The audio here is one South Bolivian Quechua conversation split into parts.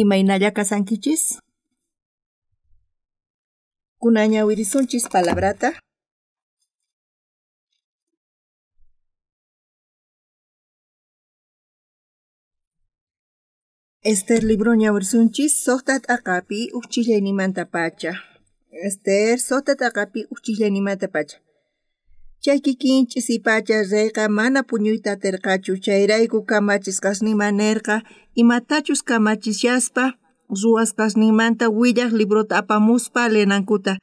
Imaynalla kasankichis? Kunan ñawirisunchis palabrata. Esther libro ñawirisunchis suqta t'aqapi uqchillayninmanta pacha. Esther suqta t'aqapi uqchillayninmanta pacha. Chay kikin ch'isipacha reyqa mana puñuyta atirqachu, chayrayku kamachisqasninman nerqa imatachus kamachishaspa ruwasqasninmanta willaj librota apamuspa leenankuta.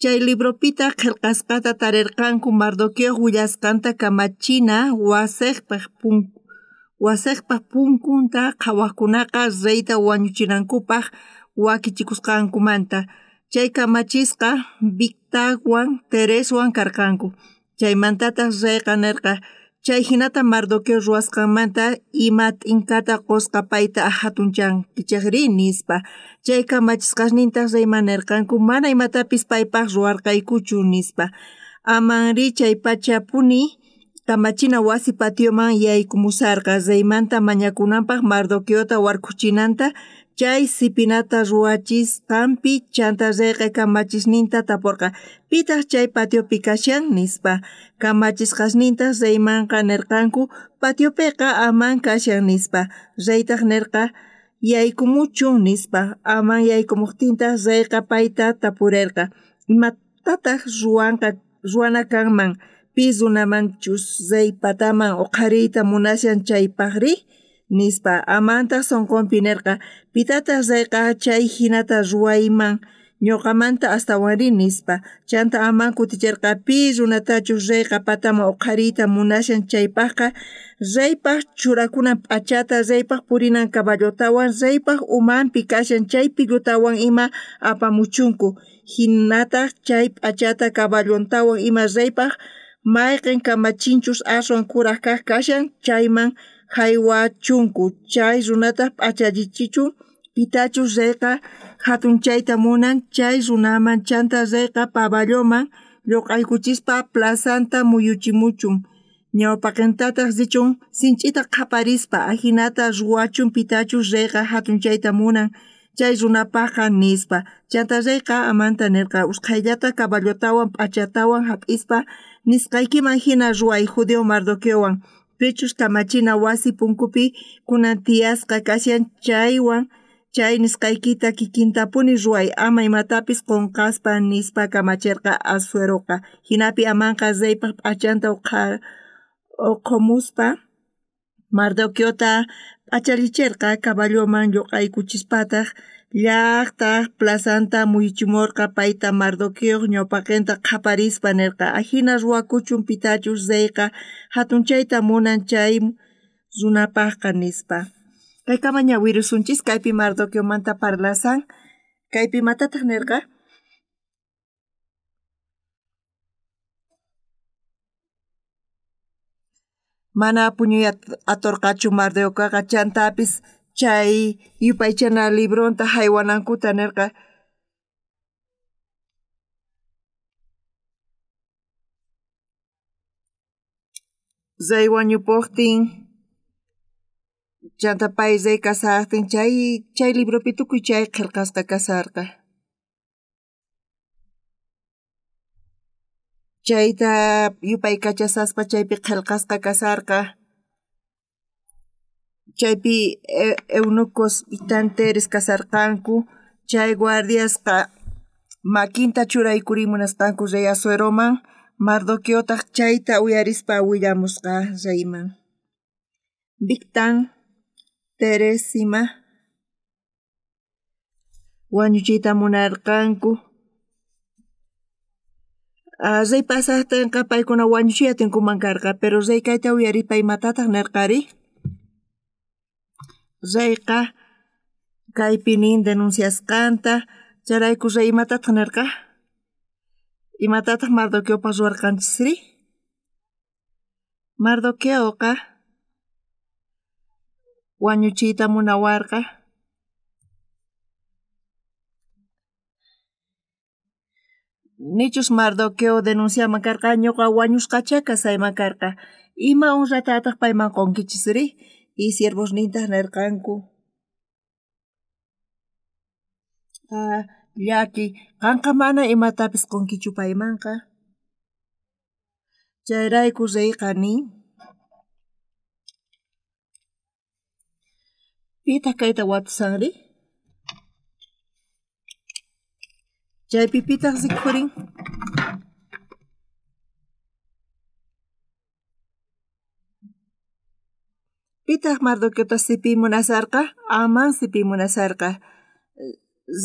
Chay libropitaq qillqasqata tarirqanku Mardoqueoj willasqanta kamachina wasiqpaq punkunta qhawaqkunaqa reyta wañuchinankupaq wakichikusqankumanta. Chay kamachisqa Bigtanwan Tereswan karqanku. Chaymantataq reyqa nerqa chay hinata Mardoqueo ruwasqanmanta ima t'inkata qusqa payta hatunchankichikri nispa. Chay kamachisqasnintaq reyman nerqanku mana imatapis paypaq ruwarqaykuchu nispa. Amanri chay pachapuni kamachina wasi patioman yaykumusarqa reymanta mañakunanpaq Mardoqueota warkhuchinanta chay sipinata ruwachisqanpi chanta reyqa kamachisninta tapurqa pitaq chay patiopi kashan nispa. Kamachisqasnintaq reymanqa nerqanku patiopiqa Amán kashan nispa. Reytaq nerqa yaykumuchun nispa. Amán yaykumuqtintaq reyqa payta tapurerqa imatataq ruwana kanman pi runamanchus rey pataman uqhariyta munashan chaypaqri nispa. Amantaq sunqunpi nerqa pitataq reyqa chay hinata ruwayman ñuqamanta astawanri nispa. Chanta Amán kutichirqa pi runatachus reyqa pataman uqhariyta munashan chaypaqqa reypaq churakunan p'achata, reypaq purinan caballotawan, reypaq umanpi kashan chay pillutawan ima apamuchunku. Hinataq chay p'achata caballontawan ima reypaq mayqin kamachinchus aswan kuraq kaq kashan chayman haywachunku. Chay runataq p'achallichichun pitachus reyqa hatunchayta munan chay runaman. Chanta reyqa paballoman lluq'aykuchispa plazanta muyuchimuchun. Ñawpaqintataq richun sinch'ita qhaparispa ajinata ruwachun pitachus reyqa hatunchayta munan chay runapaqqa nispa. Chanta reyqa Amanta nerqa usqhayllata caballotawan p'achatawan hap'ispa nisqaykiman hina ruway judío Mardoqueowan pichus kamachina wasi punkupi kunan tiyasqa kashan chaywan chay nisqaykita kikintapuni ruway ama imatapis qunqaspa nispa kamachirqa Asueroqa. Hinapi Amanqa reypaq p'achanta uqhumuspa Mardoqueota p'achallichirqa caballoman lluq'aykuchispataq llaqtaq plazanta muyuchimurqa payta Mardoqueoj ñawpaqinta qhaparispa nerqa ajina ruwakuchun pitachus reyqa hatunchayta munan chay runapaqqa nispa. Kaykama ñawirisunchis kaypi Mardoqueomanta parlasan. Kaypi imatataq nerqa? Mana puñuy atorqachu Mardoqueoqa chantapis chay yupaychana libronta haywanankuta nerqa. Rey wañupuqtin chanta pay rey kasaqtin chay libropi tukuy chay qillqasqa kasarqa. Chayta yupaykachasaspa chaypi qillqasqa kasarqa. Chaypi eunucos pitanteres kasarqanku. Chay guardiasqa makinta churaykurimunasqanku rey Asueroman. Mardoqueotaq chayta uyarispa willamusqa reyman. Bigtan, Teres ima wañuchiyta munarqanku. Rey pasaqtinqa paykuna wañuchiy atinkuman karqa, pero rey kayta uyarispa imatataq nerqari? Reyqa kaypi nin denunciasqanta, chayrayku rey imatataq nerqa? Imatataq Mardoqueopaq ruwarqanchisri? Mardoqueoqa wañuchiyta munawarqa. Nichus Mardoqueo denunciaman karqa ñuqa wañusqachá kasayman karqa. Ima honratataq payman qunkichisri? Y siervosnintaq nerqanku. Llaki, qanqa mana imatapis qunkichu paymanqa. Chayrayku reyqa nin. Pitaq kayta watusanri? Chaypi pitaq rikhurin? Pitaq Mardoqueota sipiy munasarqa? Aman sipiy munasarqa.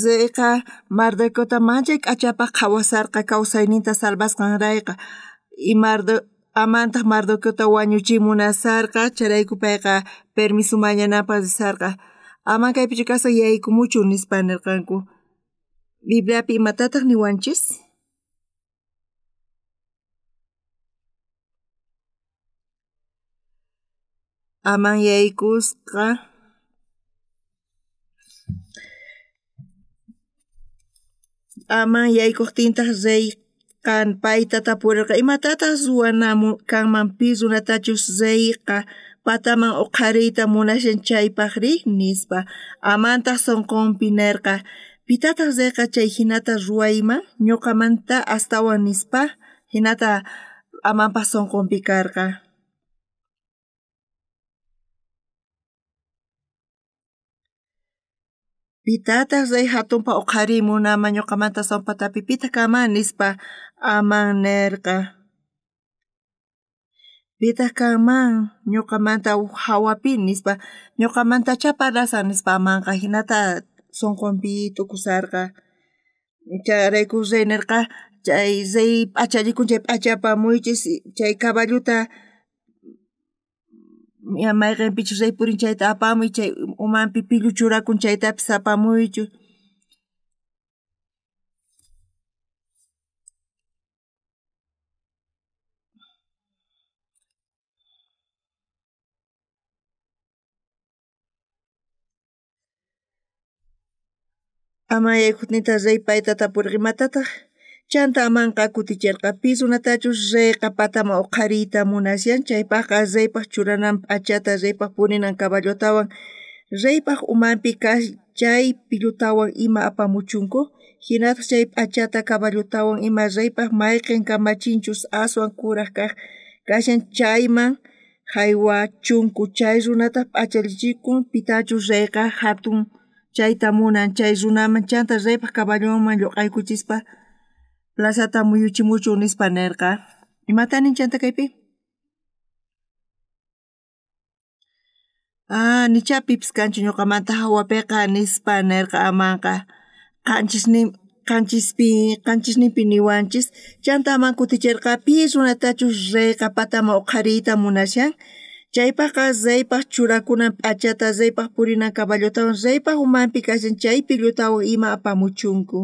Reyqa Mardoqueota manchay k'achapaj qhawasarqa kawsayninta salvasqanrayqa. Y Amantaq Mardoqueota wañuchiy munasarqa, chayrayku payqa permiso mañananpaq risarqa. Aman kaypichu kashan yaykumuchun nispa nirqanku. Bibliapi imatataq niwanchis? Aman yaykusqa Aman yaykuqtintaq reyqa payta tapurerqa imatataq ruwana kanman pi runatachus reyqa pataman uqhariyta munashan chaypaqri nispa. Amantaq sunqunpi nerqa pitataq reyqa chay hinata ruwayman ñuqamanta astawan nispa hinata Amanpaq sunqunpi karqa. Pitataq rey hatunpaq uqhariy munaman ñuqamanta aswan patapi pitaq kanman nispa Aman nerqa. Pitaq kanman ñuqamanta hawapi nispa ñuqamantachá parlashan nispa Amanqa hinata sunqunpi t'ukusarqa. Chayrayku rey nerqa chay rey p'achallikun chay p'acha apamuychis chay caballuta mayqinpichus rey purin chayta apamuy chay umanpi pillu churakun chaytapis apamuychu. Aman yaykuqtinta rey payta tapurqa imatataq chanta Amanqa kuticherqa pi runatachus reyqa pataman uqhariyta munashan chaypaqqa reypaq churanan p'achata reypaq purinan caballotawan reypaq umanpi kaj chay pillutawan ima apamuchunku hinataq chay p'achata caballotawan ima reypaq mayqin kamachinchus aswan kuraj kaj kashan chayman jaywachunku chay runataq p'achallichikun pitachus reyqa hatun chayta munan chay runaman chanta reypaq caballonman lluq'aykuchispa plazata muyuchimuchun nispa nerqa. Imata nin chanta kaypi? Ah, nichá pipis kanchu ñuqamanta hawapiqa nispa nerqa Amanqa. Qanchisninpi niwanchis chanta Aman kuticherqa pi runatachus reyqa pataman uqhariyta munashan chaypaqqa reypaq churakunan p'achata reypaq purinan caballotawan reypaq umanpi kashan chay pillutawan ima apamuchunku.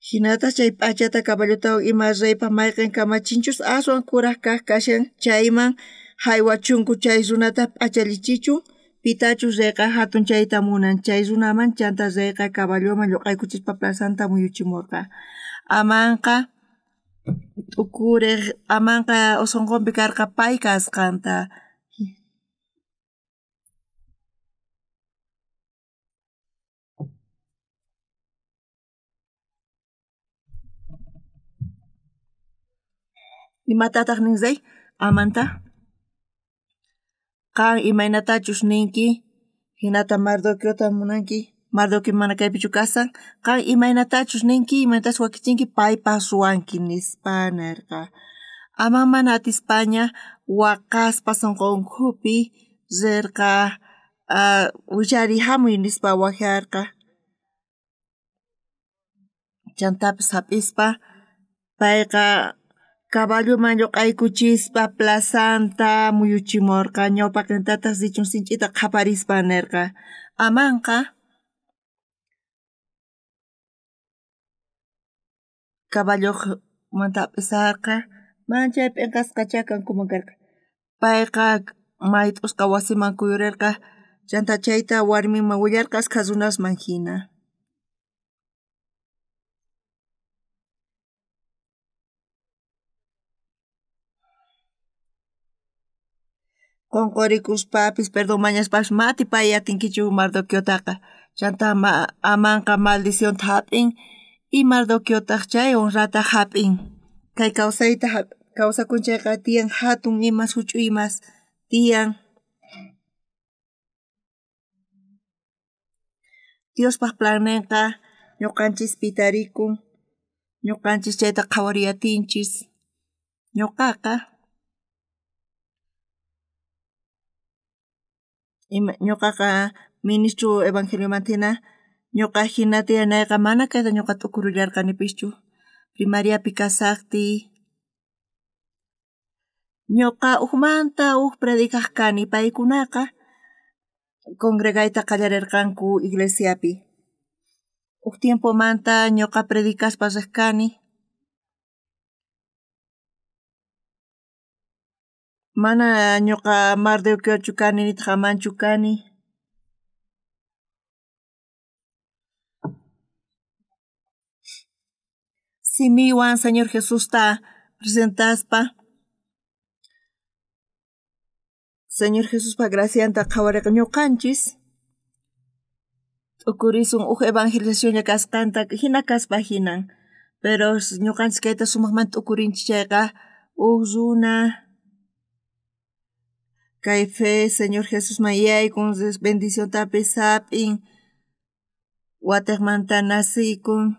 Hinataq chay p'achata caballotawan ima reypaq mayqin kamachinchus aswan kuraj kaj kashan chayman jaywachunku chay runata p'achallichichun pitachus reyqa hatun chayta munan chay runaman chanta reyqa caballoman lluq'aykuchispa plazanta muyuchimurqa. Amanqa t'ukurej Amanqa sunqunpi karqa pay kasqanta. Imatataq nin rey Amanta? Qan imaynatachus ninki hinata Mardoqueota munanki Mardoqueo mana kaypichu kashan qan imaynatachus ninki imaynatachus wakichinki paypaq ruwanki nispa nerqa. Aman mana atispaña waqaspa sunqunkupi rirqa willariy hamuy nispa waqyarqa. Chantapis hap'ispa payqa caballoman lluq'aykuchispa plazanta muyuchimurqa ñawpaqintataq richun sinch'ita qhaparispa nerqa. Amanqa caballoqmanta hap'isarqa manchay p'inqasqachá kankuman karqa. Payqa mayt'usqa wasiman kuyurerqa chanta chayta warminman willarqa ashkha runasman hina. Qonqorikuspapis perdón mañaspapis ma atipay atinkichu Mardoqueotaqa. Chanta Amanqa maldicionta hap'in y Mardoqueotaq chay honrata hap'in. Kay kawsayta kawsakun chayqa tiyan hatun imas huch'uy imas tiyan. Diospaq planninqa ñuqanchispi tarikun, ñuqanchis chayta qhawariy atinchis. Ñuqaqa ñuqaqa ministro evangeliomanta hina ñuqa hina tiyanayqa mana kayta ñuqa t'ukurillarqanipischu. Primariapi kasaqtiy ñuqa ujmanta uj predicaq kani, paykunaqa congregayta qallarirqanku iglesiapi. Uj tiempomanta ñuqa predicaspa riq kani. Mana ñuqa Mardoqueochu kani nitaq Amanchu kani. Simiywan Señor Jesusta presentaspa Señor Jesuspa gracianta qhawariqa ñuqanchis t'ukurisun uj evangelizacionlla kasqanta hina kaspa hinan. Pero ñuqanchis kayta sumaqmanta t'ukurinchis chayqa uj runa kay fe Señor Jesusman yaykun bendiciontapis hap'in watiqmanta nacikun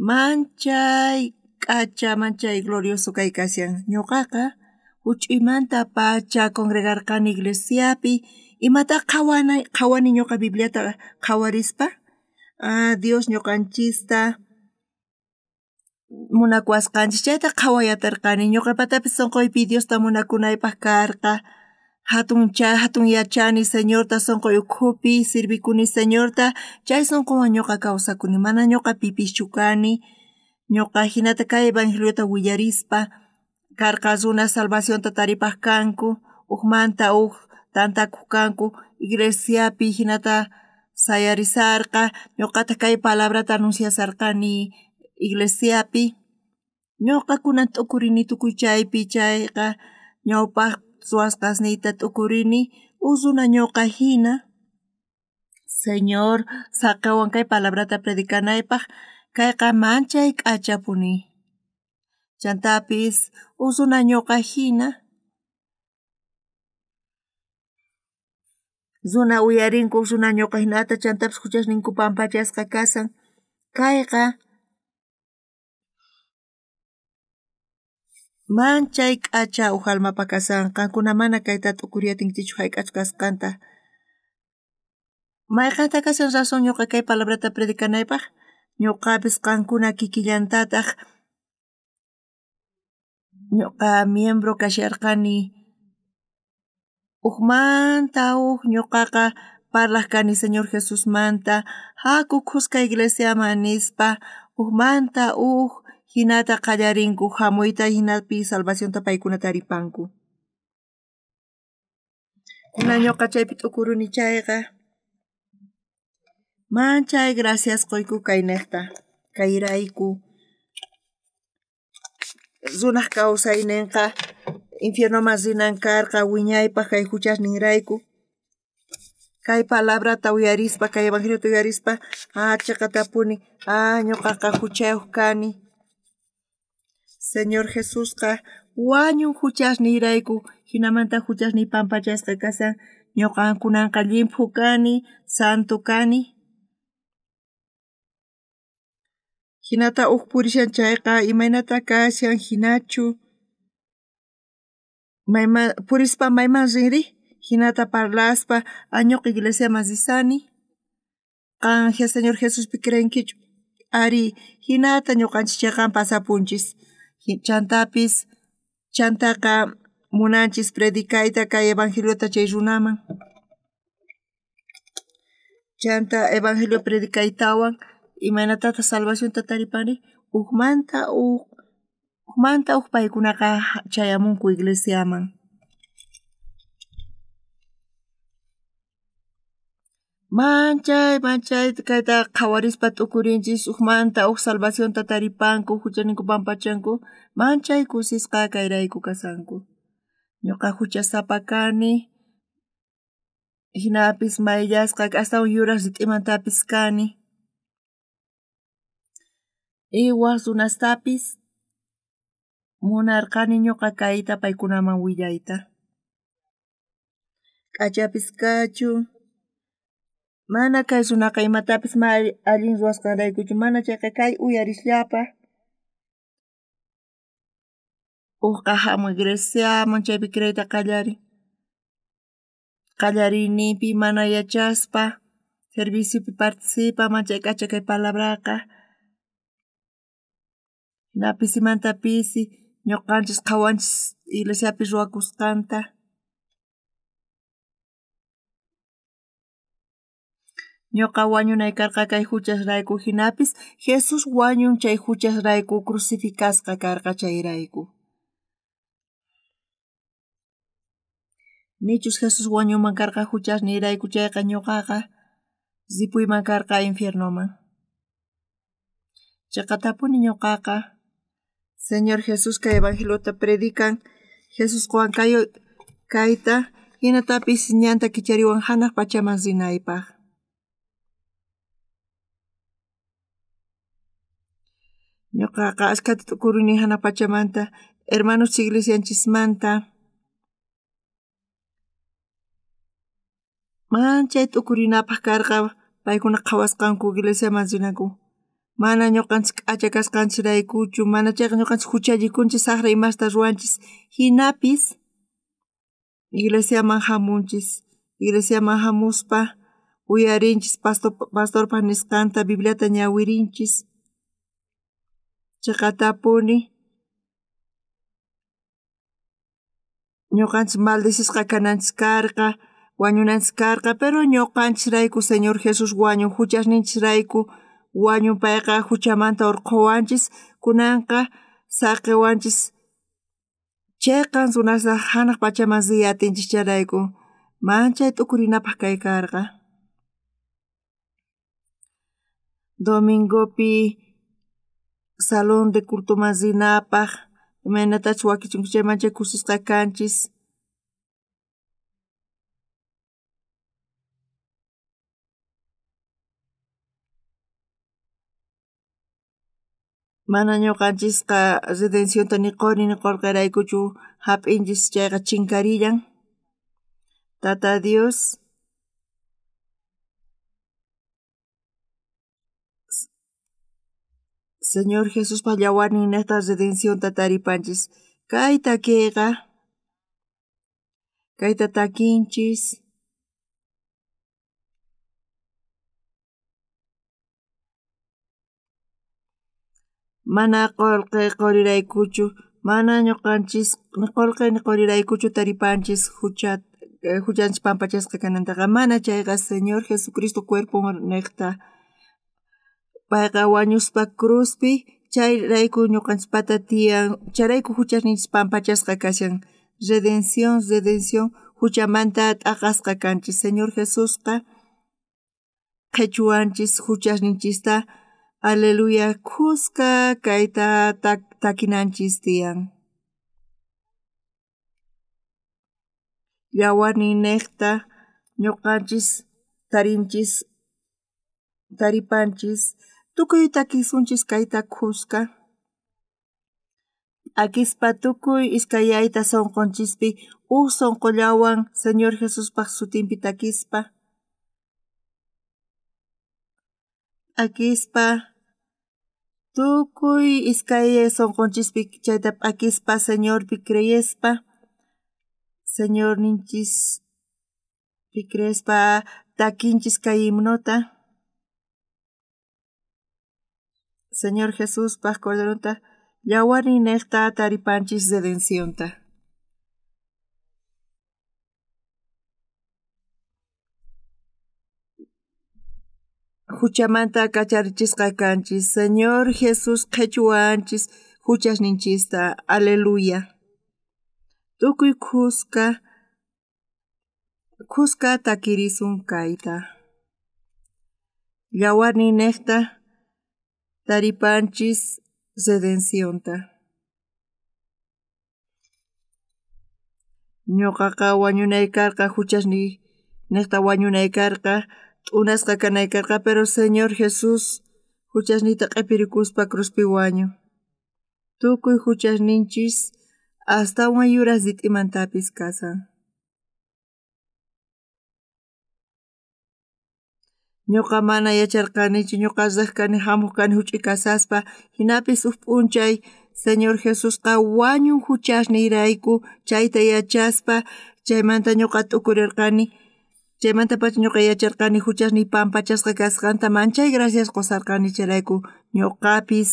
manchay k'acha manchay glorioso kay kashan. Ñuqaqa huch'uymanta pacha congregarqani iglesiapi imata qhawani ñuqa Bibliata qhawarispa Dios ñuqanchista munakuwasqanchis chayta qhawayatarqani ñuqapatapis sunquypi Diosta munakunaypaq karqa. Hatun yachani Señorta sunquy ukhupi sirvikuni Señorta chay sunquwan ñuqa kawsakuni mana ñuqa pipischu kani ñuqa hinata kay evangeliota willarispa karqa runa salvacionta taripaq kanku ujmanta uj tantakuq kanku iglesiapi hinata sayarisarqa ñuqataq kay palabrata anunciasarqani iglesiapi ñuqa kunan t'ukurini tukuy chaypi chayqa ñawpaq ruwasqasniyta t'ukurini uj runa ñuqa hina Señor saqewan kay palabrata predicanaypaq kayqa manchay k'achapuni. Chantapis uj runa ñuqa hina runa uyarinku uj runa ñuqa hinata chantapis huchasninku pampachasqa kasan kayqa manchay k'acha uj almapa kasan qankuna mana kayta t'ukuriy atinkichikchu hayk'achus kasqanta. Mayqanta kashan razón ñuqa kay palabrata predicanaypaq ñuqapis qankuna kikillantataq ñuqa miembro kasharqani ujmanta uj ñuqaqa parlaq kani Señor Jesusmanta haku khuska iglesiaman nispa ujmanta uj hinata qallarinku hamuyta hinapi salvacionta paykuna taripanku. Kunan ñuqa chaypi t'ukuruni chayqa manchay gracias quyku kayniqta kayrayku runaq kawsayninqa infiernoman rinan karqa wiñaypaq kay huchasninrayku. Kay palabrata uyarispa kay evangeliota uyarispa chiqatapuni ñuqaqa huchayuq kani. Señor Jesusqa wañun huchasniyrayku hinamanta huchasniy pampachasqa kasan ñuqa kunanqa llimphu kani santo kani. Hinata uj purishan chayqa imaynata kashan hinachu mayman purispa mayman rinri hinata parlaspa ñuqa iglesiaman risani qan Señor Jesuspi creenkichu ari hinata ñuqanchis chiqan pasapunchis chantapis chantaqa munanchis predicayta kay evangeliota chay runaman chanta evangelio predicaytawan imaynatataq salvacionta taripani ujmanta uj paykunaqa chayamunku iglesiaman. Manchay manchay kayta qhawarispa t'ukurinchis ujmanta uj salvacionta taripanku huchaninku pampachanku manchay kusisqa kayrayku kasanku. Ñuqa huchasapa kani, hinapis mayllasqa astawan yuraq rit'imantapis kani. Y wak runastapis munarqani ñuqa kayta paykunaman willayta. K'achapis kachun. Mana kay runaqa imatapis ma allin ruwasqanraykuchu, mana chayqa kay uyarisllapa. Ujqa hamun iglesiaman chaypi creeyta qallarin. Qallariyninpi mana yachaspa serviciopi participan manchay k'acha kay palabraqa. Hina pisimanta pisi ñuqanchis qhawanchis iglesiapi ruwakusqanta. Ñuqa wañunay karqa kay huchasrayku hinapis Jesús wañun chay huchasrayku crucificasqa karqa chayrayku. Nichus Jesús wañunman karqa huchasniyrayku chayqa ñuqaqa ripuyman karqa infiernoman. Chiqatapuni ñuqaqa Señor Jesús kay evangeliota predican, Jesús quwan kay kayta hinatapis ñanta kichariwan hanaq pachaman rinaypaq. Ñuqaqa ashkhata t'ukurini hanaq pachamanta, hermanos iglesianchismanta. Manchay t'ukurinapaq karqa paykuna qhawasqanku iglesiaman rinanku. Mana ñuqanchis k'acha kasqanchisraykuchu, mana chayqa ñuqanchis huchallikunchis saqra imasta ruwanchis, hinapis iglesiaman hamunchis, iglesiaman hamuspa uyarinchis pastorpaq nisqanta, Bibliata ñawirinchis. Chiqatapuni ñuqanchis maldecisqa kananchis karqa, wañunanchis karqa, pero ñuqanchisrayku Señor Jesús wañun, huchasninchisrayku wañun payqa huchamanta urqhuwanchis, kunanqa saqiwanchis chiqan runasta hanaq pachaman riy atinchis chayrayku manchay t'ukurinapaq kay karqa. Domingopi salón de cultoman rinapaq imaynatachus wakichinku chay manchay kusisqa kanchis. Mana ñuqanchisqa redencionta ni quri ni qullqiraykuchu hap'inchis chayqa chinkarillan. Tata Dios Señor Jesuspaq llawarninniqta redencionta taripanchis. Kay takiyqa kayta takinchis. Mana qullqi quriraykuchu, mana ñuqanchis ni qullqi ni quriraykuchu taripanchis huchanchis pampachasqa kanantaqa, mana chayqa Señor Jesucristo cuerpon niqta. Payqa wañuspa cruzpi chayrayku ñuqanchispata tiyan, chayrayku huchasninchis pampachasqa kashan. Redención, redención, huchamanta t'aqasqa kanchis. Señor Jesusqa qhichuwanchis huchasninchista. Aleluya, khuska kayta takinanchis tiyan. Llawarninniqta ñuqanchis tarinchis, taripanchis, tukuy takisunchis kayta khuska. Akispa tukuy iskayayta sunqunchispi uj sunqullawan Señor Jesuspaq sutinpi takispa. Akispa tukuy iskayay sunqunchispi chayta p'akispa Señorpi creyespa, Señorninchispi creespa takinchis kay himnota. Señor Jesuspaq Corderonta llawarninniqta taripanchis redencionta. Huchamanta kacharichisqa kanchis. Señor Jesús qhichuwanchis huchasninchista. Aleluya. Tukuy khuska khuska takirisun kayta. Llawarninniqta taripanchis redencionta. Ñuqaqa wañunay karqa huchasniy niqta wañunay karqa, t'unasqa kanay karqa, pero Señor Jesús huchasniyta q'ipirikuspa cruzpi wañun. Tukuy huchasninchis astawan yuras rit'imantapis kasan. Ñuqa mana yacharqanichu, ñuqa riq kani hamuq kani huch'uy kasaspa, hinapis huk p'unchay Señor Jesusqa wañun huchasniyrayku, chayta yachaspa, chaymanta ñuqa t'ukurirqani, chaymantapacha ñuqa yacharqani huchasniy pampachasqa kasqanta, manchay gracias qusarqani chayrayku ñuqapis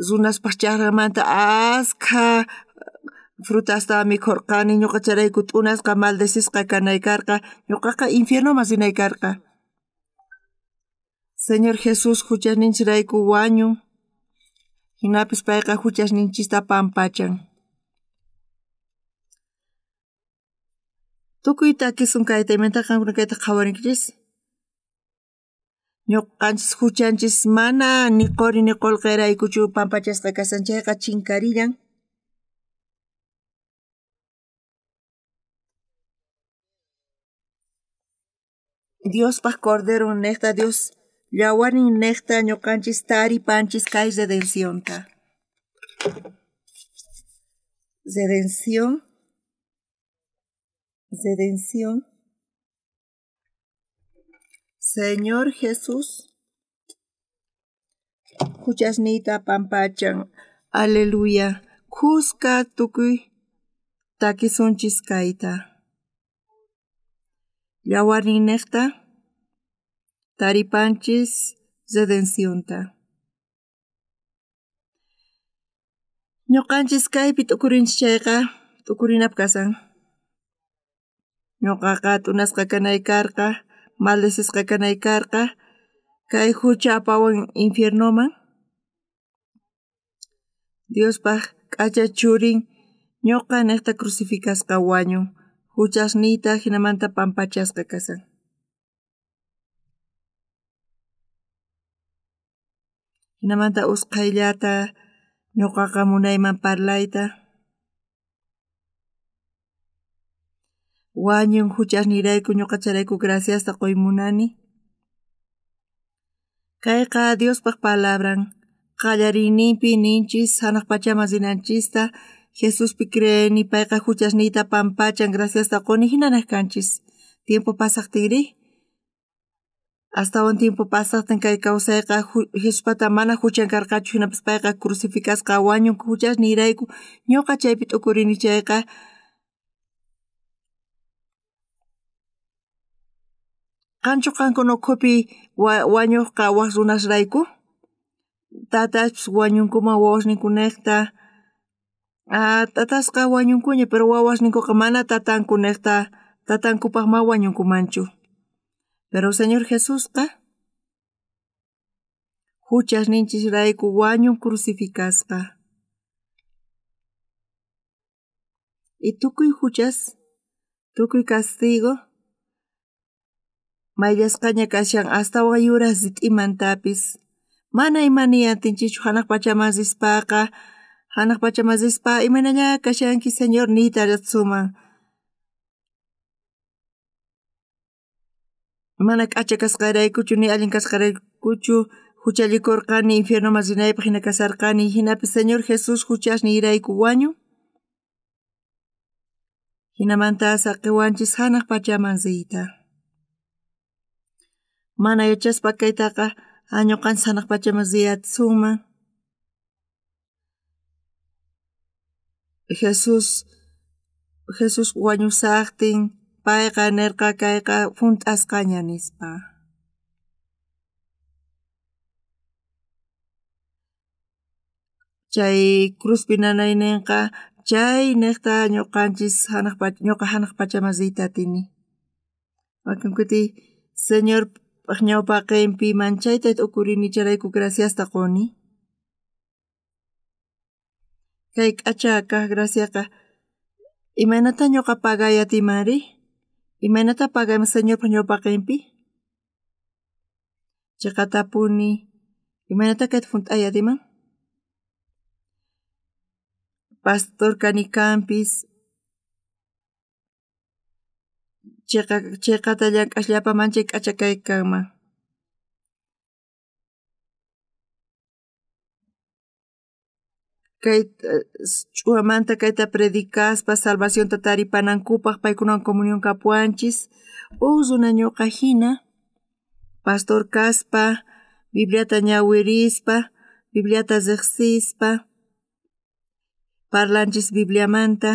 runaspaq chaqramanta askha frutasta mikhurqani, ñuqa chayrayku t'unasqa maldecisqa kanay karqa, ñuqaqa infiernoman rinay karqa. Señor Jesús huchasninchirayku wañun, hinapis payqa huchasninchista pampachan. Tukuy takisun kayta, imaynataq qankuna kayta qhawarinkichis? Ñuqanchis huchanchis mana ni quri ni qullqiraykuchu pampachasqa kasan chayqa chinkarillan. Diospaq Cordero niqta, Dios llawarin niqta ñuqanchis taripanchis kay redencionta. Redención, redención. Señor Jesús huchasniyta pampachan. Aleluya. Khuska tukuy takisunchis kayta. Llawarin niqta taripanchis redencionta. Ñuqanchis kaypi t'ukurinchis chayqa t'ukurinap kasan. Ñuqaqa t'unasqa kanay karqa, maldecisqa kanay karqa, kay hucha apawan infiernoman. Diospaq k'acha churin ñuqa niqta crucificasqa wañun, huchasniyta hinamanta pampachasqa kasan. Hinamanta usqhayllata ñuqaqa munayman parlayta. Wañun huchasniyrayku ñuqa chayrayku graciasta quy munani. Kayqa Diospaq palabran qallariyninpi ninchis hanaq pachaman rinanchista, Jesuspi creeni payqa huchasniyta pampachan graciasta quni hinanaq kanchis. Tiempo pasaqtinri astawan tiempo pasaqtin kay kawsayqa Jesuspata mana huchan karqachu, hinapis payqa crucificasqa wañun huchasniyrayku, ñuqa chaypi t'ukurini chayqa qanchu qankuna ukhupi wañuqqa wak runasrayku, tataspis wañunkuman wawasninkunejta, tatasqa wañunkuña, pero wawasninkuqa mana tatankunejta, tatankupaq ma wañunkumanchu. Pero Señor Jesusqa huchasninchisrayku wañun crucificasqa. Y tukuy huchas, tukuy castigo mayllasqaña kashan astawan yuras rit'imantapis. Mana imaniyantinchikchu hanaq pachaman rispaqa, hanaq pachaman rispa imaynaña kashanki Señor niyta ratsuman. Mana k'acha kasqayraykuchu ni allin kasqayraykuchu huchallikurqani infiernoman rinaypaq hina kasarqani, hinapis Señor Jesús huchasniyrayku wañun. Hinamanta saqiwanchis hanaq pachaman riyta. Mana yachaspa kaytaqa ñuqanchis hanaq pachaman riyatsunman. Jesús wañusaqtin payqa nirqa kayqa hunt'asqaña nispa. Chay cruzpi nanayninqa chay niqta ñuqanchis ñuqa hanaq pachaman riyta atini. Wakin kuti Señor ñawpaqinpi manchayta t'ukurini chayrayku graciasta quni. Kay k'acha kaq graciaqa imaynata ñuqa pagay atimanri? Imaynata pagayman Señorpaq ñawpaqinpi? Chiqatapuni imaynata kayta hunt'ay atiman? Pastor kani kanpis cheqata llank'asllapa manchay k'acha kay kanman. Kay ch'uwamanta kayta predicaspa salvacionta taripanankupaj paykunawan comunión kapuwanchis. Uj runa ñuqa hina pastor kaspa Bibliata ñawirispa Bibliata riqsispa parlanchis Bibliamanta.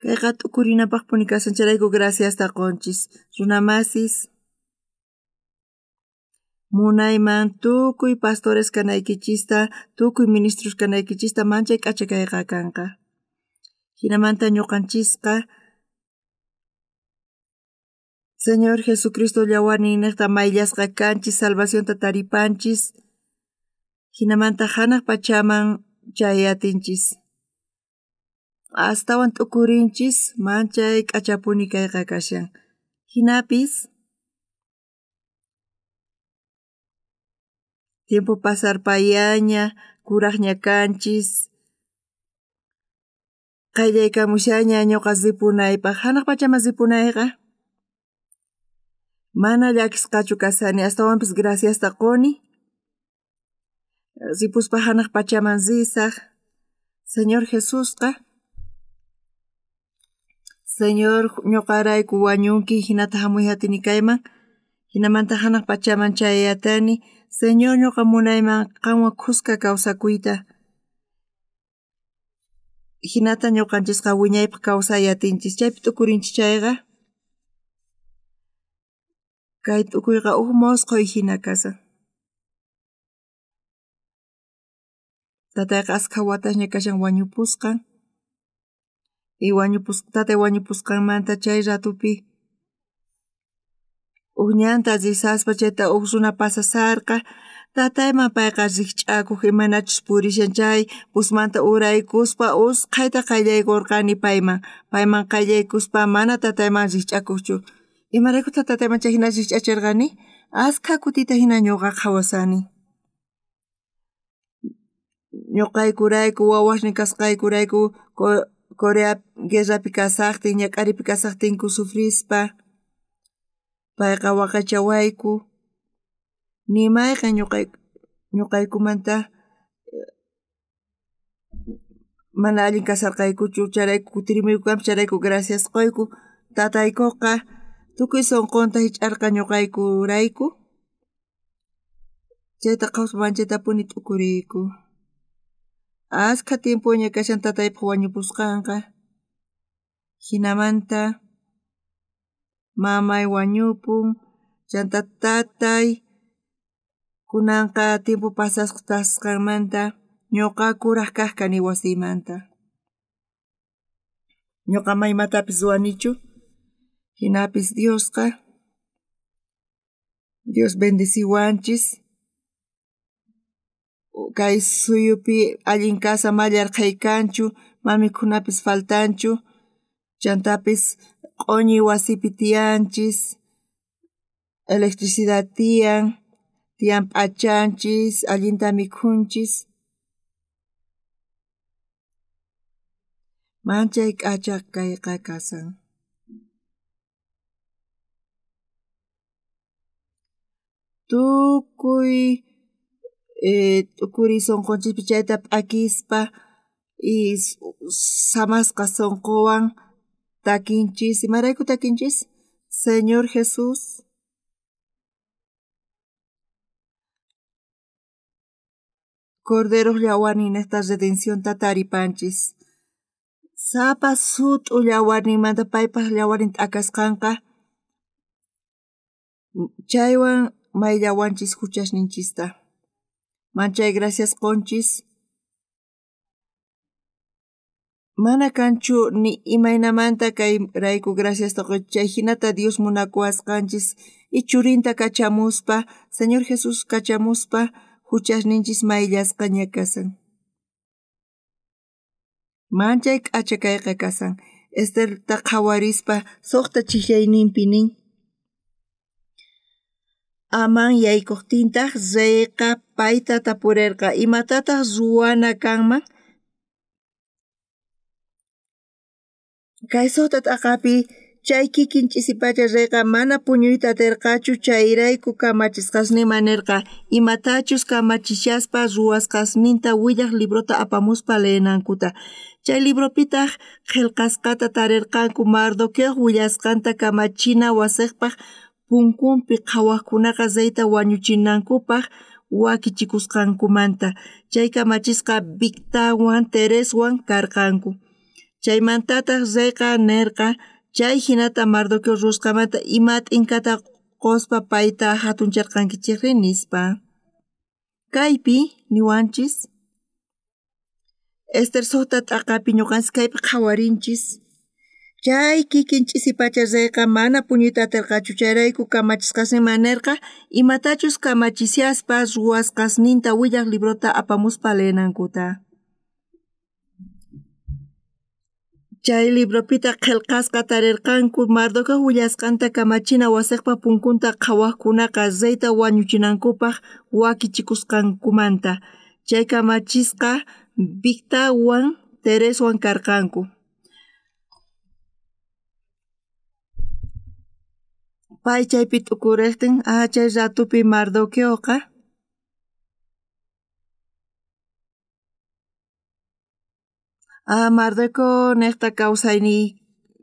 Kayqa t'ukurinapaqpuni kashan chayrayku graciasta qunchis runamasis. Munayman tukuy pastores kanaykichista tukuy ministros kanaykichista manchay k'acha kayqa kanqa. Hinamanta ñuqanchisqa Señor Jesucristo llawarninniqta mayllasqa kanchis salvacionta taripanchis. Hinamanta hanaq pachaman chayatinchis. Astawan t'ukurinchis manchay k'achapuni kayqa kashan. Hinapis tiempo pasarpayaña kuraqña kanchis qayllaykamushaña ñuqa ripunaypaq hanaq pachaman ripunayqa mana llakisqachu kasani astawanpis graciasta quni ripuspa hanaq pachaman risaq Señor Jesusqa Señor ñuqarayku wañunki hinata hamuy atini kayman hinamanta hanaq pachaman chayatani Señor ñuqa munayman qanwan khuska kawsakuyta hinata ñuqanchisqa wiñaypaq kawsay atinchis chaypi t'ukurinchis chayqa kay t'ukuyqa uj mosqoy hina kashan. Tatayqa askha watasña kashan wañupusqan y tatay wañupusqanmanta chay ratupi uj ñanta risaspa chayta uj runa pasasarqa tatayman payqa rikch'akuq imaynachus purishan chay busmanta uraykuspa usqhayta qayllaykurqani payman payman qayllaykuspa mana tatayman rikch'akuqchu. Imaraykutaq tatayman chay hina rikch'achirqani askha kutita hina ñuqa qhawasani. Ñuqaykurayku wawasnin kasqaykurayku Corea guerrapi kasaqtin ñak'aripi kasaqtinku sufrispa payqa waqaychawayku ni mayqan ñuqaykumanta mana allin kasarqaykuchu chayrayku kutirimuyku chayrayku gracias quyku tataykuqa tukuy sunqunta hich'arqa ñuqaykurayku chayta qhawaspa manchaytapuni t'ukuriyku. Askha tiempoña kashan tataypaq wañupusqanqa hinamanta mamay wañupun chanta tatay kunanqa tiempo pasasqanmanta ñuqa kuraq kaq kani wasiymanta. Ñuqa ma imatapis ruwanichu hinapis Diosqa Dios bendeciwanchis kay suyupi allin kasa ma yarqhay kanchu ma mikhunapis faltanchu chantapis q'uñi wasipi tiyanchis electricidad tiyan tiyan p'achanchis allinta mikhunchis manchay k'acha kayqa kasan. Tukuy t'ukuriy sunqunchispi chayta p'akispa y samasqa sunquwan takinchis imarayku takinchis Señor Jesús Corderoq llawarninniqta redencionta taripanchis. Sapa sut'u llawarninmanta paypaq llawarnin t'akasqanqa chaywan mayllawanchis huchasninchista. Manchay gracias qunchis. Mana kanchu ni imaynamanta kay rayku graciasta qunchis chay hinata Dios munakuwasqanchis y churinta kachamuspa Señor Jesús kachamuspa huchasninchis mayllasqaña kasan. Manchay k'acha kayqa kasan. Esterta qhawarispa suqta chijllayninpi nin. Amán yaykojtintaj reyqa payta tapurerqa imatataj ruwana kanman. Kay suqta t'aqapi chay kikin ch'isipacha reyqa mana puñuyta aterqachu, chayrayku kamachisqasninman nerqa imatachus kamachishaspa ruwasqasninta willaj librota apamuspa leenankuta. Chay libropitaj qhelqasqata tarerqanku Mardoqueoj willasqanta kamachina wasejpaj punkunpi qhawajkunaqa reyta wañuchinankupaj wakichikusqankumanta. Chay kamachisqa Bigtanwan Tereswan karqanku. Chaymantataj reyqa nerqa chay jinata Mardoqueo ruwasqanmanta ima t'inkata qospa payta jatuncharqankichejri nispa. Kaypi niwanchis Ester suqta t'aqapi ñuqanchis kaypi qhawarinchis. Chay kikin ch'isipacha reyqa mana puñuyta aterqachu, chayrayku kamachisqasninman nerqa imatachus kamachishaspa ruwasqasninta willaj librota apamuspa leenankuta. Chay libropitaq qhelqasqa tarerqanku Mardoqueo willasqanta kamachina wasejpa punkunta qhawajkunaqa reyta wañuchinankupaj wakichikusqankumanta. Chay kamachisqa Bigtanwan Tereswan karqanku. Pay chaypi t'ukurejtin chay ratupi Mardoqueoqa Mardoqueo nejta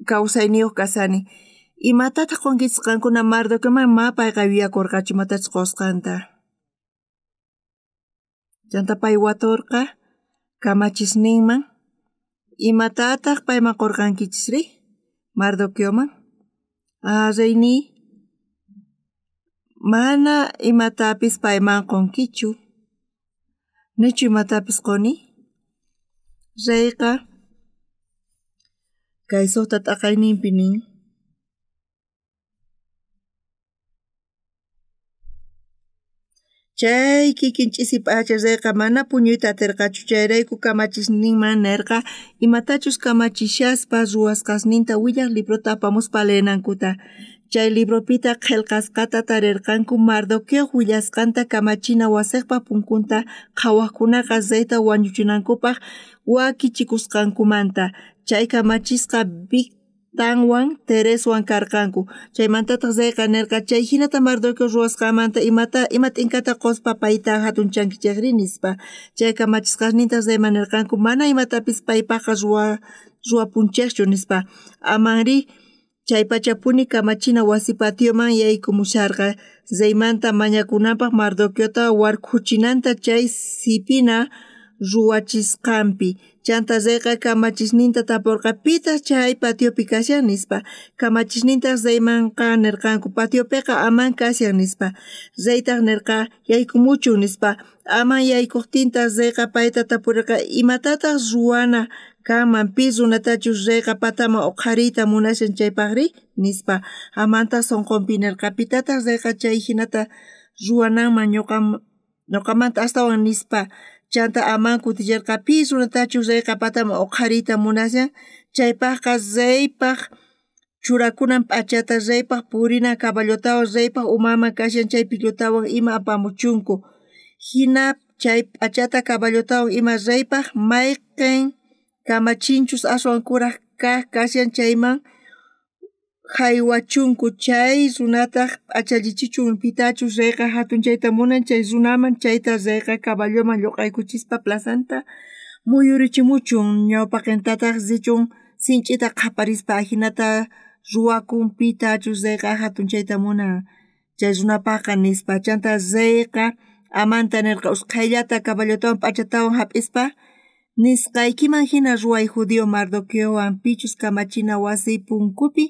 kawsayniyuq kasani. Imatataq qonkichis qankuna Mardoqueoman ma payqa yuyakorqachu imatachus qosqanta. Chanta pay watorqa kamachisninman imatataq payman qorqankichisri Mardoqueoman. Reyniy mana imatapis payman qonkichu. Nichu imatapis qoni? Reyqa kay suqta t'aqayninpi nin. Chay kikin ch'isi p'acha reyqa mana puñuyta aterqachu, chayrayku kamachisninman nerqa imatachus kamachishaspa ruwasqasninta willaj librota apamuspa leenankuta. Chay libropitaq qhelqasqata tarerqanku Mardoqueoj willasqanta kamachina wasejpa punkunta qhawajkunaqa reyta wañuchinankupaj wakichikusqankumanta. Chay kamachisqa Bigtanwan Tereswan karqanku. Chaymantataj reyqa nerqa chay jinata Mardoqueo ruwasqanmanta ima t'inkata qospa payta jatunchankichejri nispa. Chay kamachisqasnintaj reyman nerqanku mana imatapis paypajqa ruwapunchejchu nispa. Amanri chaypachapuni kamachina wasi patioman yaykumusharqa reymanta mañakunanpaj Mardoqueota warkhuchinanta chay sipina ruwachisqanpi. Chanta reyqa kamachisninta taporqa pitaq chay patiopi kashan nispa. Kamachisnintaj reymanqa nerqanku patiopiqa Amán kashan nispa. Reytaj nerqa yaykumuchun nispa. Amán yaykojtintaj reyqa payta tapurerqa imatataq ruwana kanman pi runatachus reyqa pataman uqhariyta munashan chaypajri nispa. Amantaj sonqonpi nerqa pitataq reyqa chay jinata ruwananman ñuqamanta astawan nispa. Chanta Amán kuticherqa pi runatachus reyqa pataman uqhariyta munashan chaypajqa reypaj churakunan p'achata reypaj purina caballotawan reypaj umanman kashan chay pillutawan ima apamuchunku. Jina chay p'achata caballotawan ima reypaj mayqen kamachinchus aswan kuraj kaj kashan chayman jaywachunku. Chay runataj p'achallichichun pitachus reyqa jatunchayta munan chay runaman chayta reyqa caballoman lluq'aykuchispa plazanta muyurichimuchun ñawpaqentataj richun sinch'ita qhaparispa ajinata ruwakun pitachus reyqa jatunchayta munan chay runapajqa nispa. Chanta reyqa Amanta nerqa usqhayllata caballotawan p'achatawan jap'ispa nisqaykiman jina ruway judío Mardoqueowan pichus kamachina wasi punkupi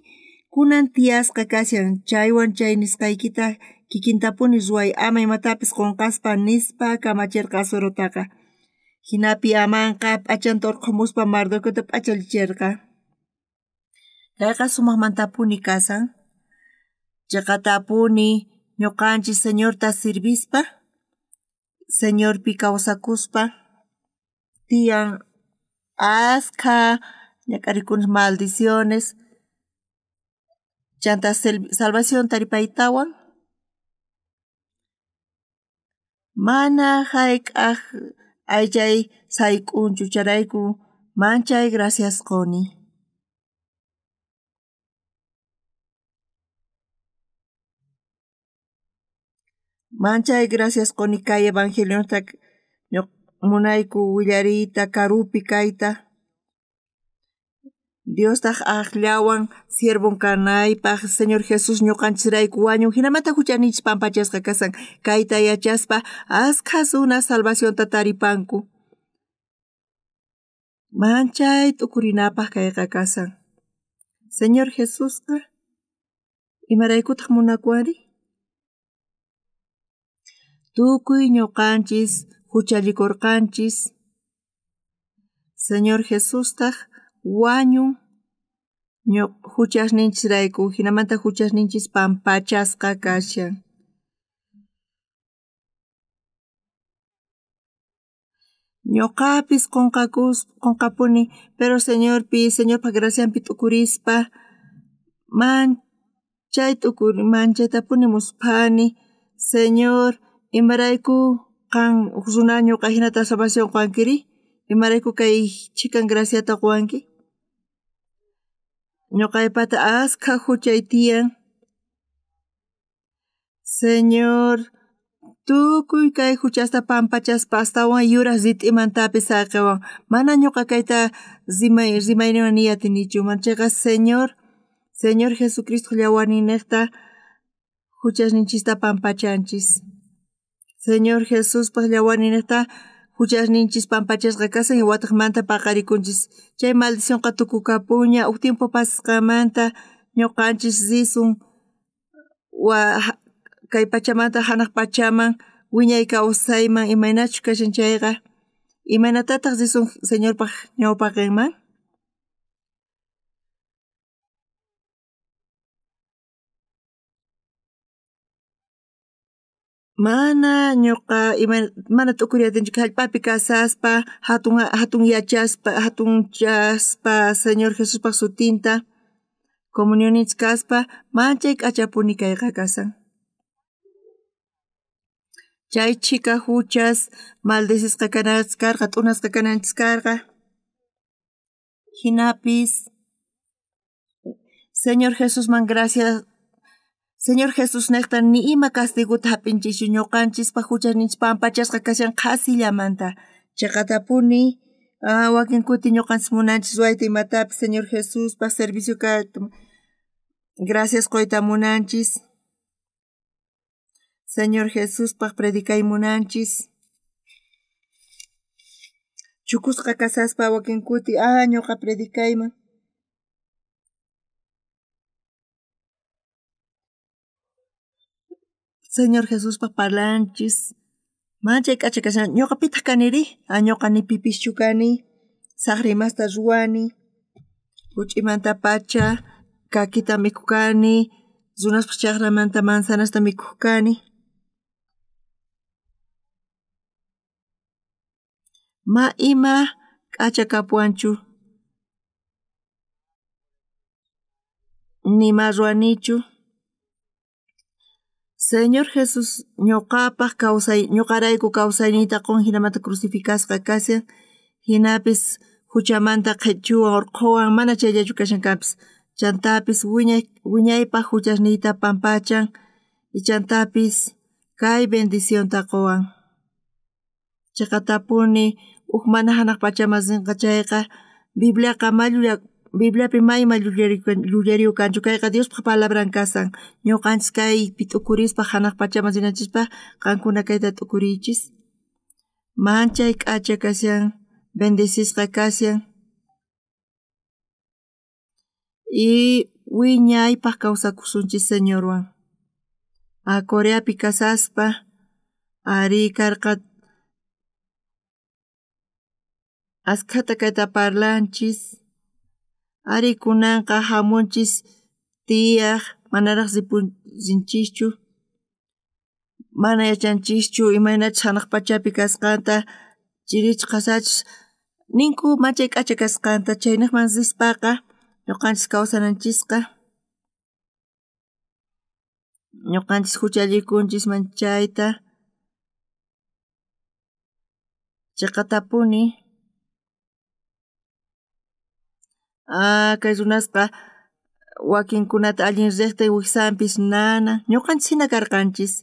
kunan tiyasqa kashan chaywan chay nisqaykita kikintapuni ruway ama imatapis qonqaspa nispa kamacherqa Asuerotaqa. Jinapi Amanqa p'achanta urqhumuspa Mardoqueota p'achallicherqa. Kayqa sumajmantapuni kasan. Chaqatapuni ñuqanchis Señorta sirvispa, Señorpi kawsakuspa tiyan askha ñak'arikunas maldiciones chanta salvación taripaytawan Mana jayk'aj aychay sayk'unchu chayrayku manchay gracias quni. Manchay gracias quni kay evangelionta munayku willariyta karupi kayta. Diostaq aqllawan siervon kanaypaq Señor Jesús ñuqanchisrayku wañun hinamanta huchaninchis pampachasqa kasan kayta yachaspa askha runas salvacionta taripanku. Manchay t'ukurinapaq kayqa kasan. Señor Jesusqa imaraykutaq munakuwanri? Tukuy ñuqanchis huchallikurqanchis. Señor Jesustaq wañun huchasninchisrayku hinamanta huchasninchis pampachasqa kashan. Ñuqapis qunqapuni pero Señorpi Señorpa gracianpi t'ukurispa manchay t'ukuri manchaytapuni musphani Señor imarayku qan runa ñuqa hinata salvación quwankiri imarayku kay chhikan graciata quwanki ñuqaypata askha huchay tiyan Señor tukuy kay huchasta pampachaspa astawan yuraq rit'imantapis saqiwan mana ñuqa kayta rimayniwan niy atinichu manchayqa Señor Señor Jesucristo llawarninniqta huchasninchista pampachanchis. Señor Jesuspaq llawarninniqta huchasninchis pampachasqa kasan wataqmanta paqarikunchis chay maldicionqa tukukapuña huk tiempo pasasqanmanta ñuqanchis risun kay pachamanta hanaq pachaman wiñay kawsayman imaynachus kashan chayqa imaynatataq risun Señorpaq ñawpaqinman? Mana ñuqa mana t'ukuriy atinchu hallp'api kasaspa hatun yachaspa hatunchaspa Señor Jesuspaq sutinta comunioninchis kaspa manchay k'achapuni kayqa kasan. Chay chhika huchas maldecisqa kananchis karqa t'unasqa kananchis karqa. Hinapis Señor Jesusman gracias Señor Jesús niqta ni ima castigota hap'inchischu ñuqanchispaq huchasninchis pampachasqa kashan qhasillamanta. Chiqatapuni wakin kuti ñuqanchis munanchis ruwayta imatapis Señor Jesuspaq servicio kayta gracias quyta munanchis. Señor Jesuspaq predicay munanchis. Chukusqa kasaspa wakin kuti ñuqa predicayman. Señor Jesuspaq parlanchis. Manchay k'acha kashan ñuqa pitaq kaniri? Ñuqa ni pipischu kani. Saqra imasta ruwani. Huch'imantapacha kakita mikhuq kani, runaspaq chaqramanta manzanasta mikhuq kani. Ma ima k'acha kapuwanchu. Nima ruwanichu. Señor Jesús ñuqapaq kawsay ñuqarayku kawsayniyta qun hinamanta crucificasqa kashan hinapis huchamanta qhichuwan urqhuwan mana chayllachu kashan kanpis chantapis wiñaypaq huchasniyta pampachan y chantapis kay bendicionta quwan. Chiqatapuni huk mana hanaq pachaman rinqa chayqa Bibliaqa Bibliapi mayma llullariyu kanchu kayqa Diospaq palabran kasan ñuqanchis kaypi t'ukurispa hanaq pachaman rinanchispaq qankuna kayta t'ukuriychis. Manchay k'acha kashan bendecisqa kashan y wiñaypaq kawsakusunchis Señorwan. Coreapi kasaspa ari karqa askhata kayta parlanchis ari kunanqa hamunchis tiyaq manaraq rinchischu mana yachanchischu imaynachus hanaq pachapi kasqanta chirichus qhasachus ninku manchay k'acha kasqanta chayniqman rispaqa ñuqanchis kawsananchisqa ñuqanchis huchallikunchis manchayta. Chiqatapuni kay runasqa wakinkunata allin riqtin wiksanpis nana, ñuqanchis hina karqanchis.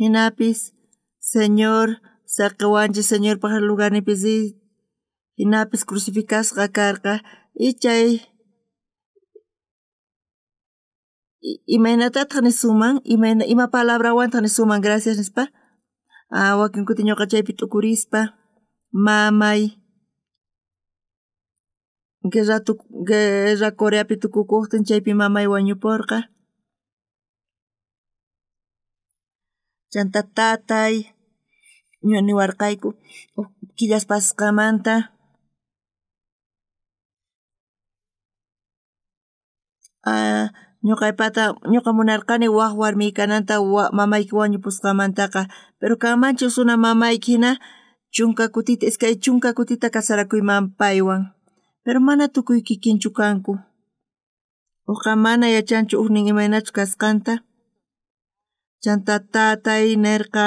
Hinapis Señor saqiwanchis Señorpaq lugarninpi riy, hinapis crucificasqa karqa y chay imaynatataq nisunman, ima palabrawantaq nisunman gracias nispa? Wakin kuti ñuqa chaypi t'ukurispa mamay guerra Coreapi tukukuqtin chaypi mamay wañupurqa. Chanta tatay niwarqayku killas pasasqanmanta ñuqaypata ñuqa munarqani wak warmiy kananta mamayki wañupusqanmantaqa, pero kanmanchu runa mamayki hina 10 kutita 20 kutita kasarakuyman paywan, pero mana tukuy kikinchu kanku. Uqa mana yachanchu ujnin imaynachus kasqanta. Chanta tatay nirqa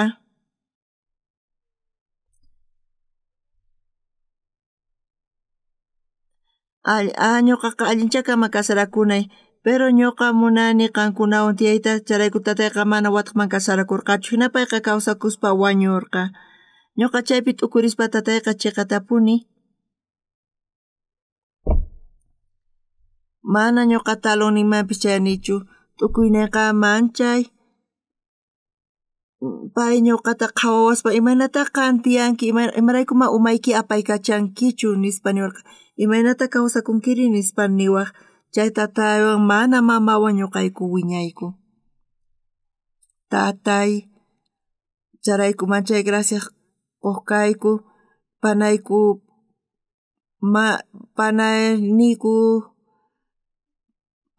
ñuqaqa allinchakama kasarakunay, pero ñuqa munani qankunawan tiyayta, chayrayku tatayqa mana watqman kasarakurqachu, hina payqa kawsakuspa wañurqa. Ñuqa chaypi t'ukurispa tatayqa chiqatapuni mana ñuqa talonninmanpis chayanichu, t'ukuyniyqa manchay pay ñuqata qhawawaspa imaynata qan tiyanki, imaraykuma umayki apaykachankichu nispa niwarqa, imaynata kawsakunkiri nispa niwaq, chay tataywan mana mamawan ñuqayku wiñayku. Tatay chayrayku manchay gracias quq kayku, panayku panayniyku